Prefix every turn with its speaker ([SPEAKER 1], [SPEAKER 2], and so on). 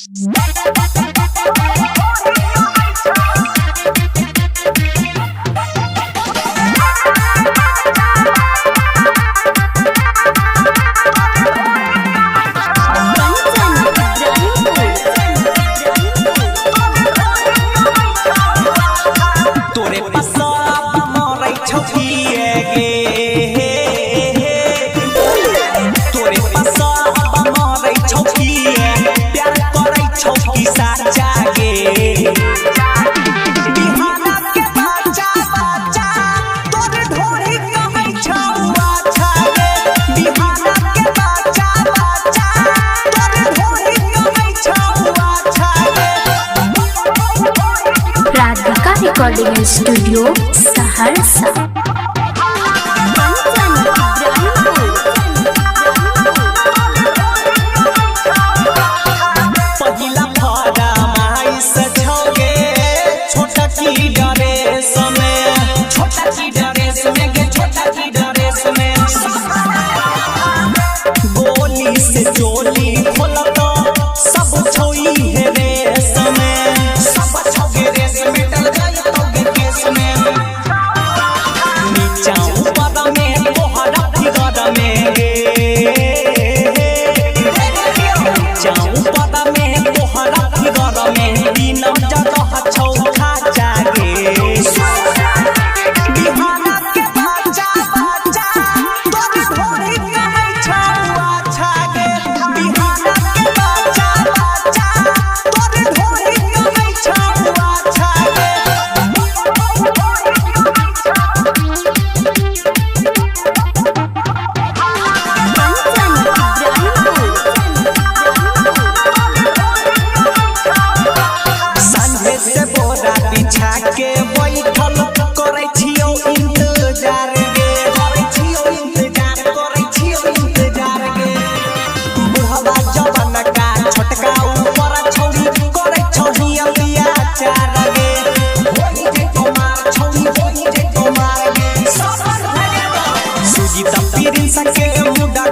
[SPEAKER 1] कंचन इब्राहिमपुर।
[SPEAKER 2] तोरे पसाब मरै छौ किए गे, तोरे पसाब मरै छौ किए, प्यार करै छौ कि साचा गे। बिहाना के बच्चा बच्चा तोरे ढोरी कहै छौ अच्छा गे, बिहाना के बच्चा बच्चा तोरे ढोरी कहै छौ अच्छा गे।
[SPEAKER 3] Radhika recording studio Saharsa.
[SPEAKER 1] Kanchan Ibrahimpur.
[SPEAKER 2] पहिला फरमाइश छौगे छोटा की ड्रेस में, छोटा की ड्रेस में गे, छोटा की ड्रेस में। गोली से चोली खोलत सब छौई हे रेस में, सब छौगे रेस में डल जाई तोगे केस में। नीचा ऊपर में तोहरा फिगर में गे, नीचा ऊपर में तोहरा फिगर में, बिना जगह छौ खाचा गे। बिहाना के बच्चा बच्चा तोरे ढोरी कहै छौ अच्छा गे, बिहाना के बच्चा बच्चा तोरे ढोरी कहै छौ अच्छा गे।
[SPEAKER 1] कंचन इब्राहिमपुर।
[SPEAKER 2] सांझे से बोरा बिछा के बैठल करै छियौ इंतजार गे, करै छियौ इंतजार, करै छियौ इंतजार गे। बुढ़वा जवान का छोटका ऊपर छौरी करै छौही अत्याचार गे, होई जे तोमार छौरी, होई जे तोमार गे। सुजीता प्रिंस के मुदा।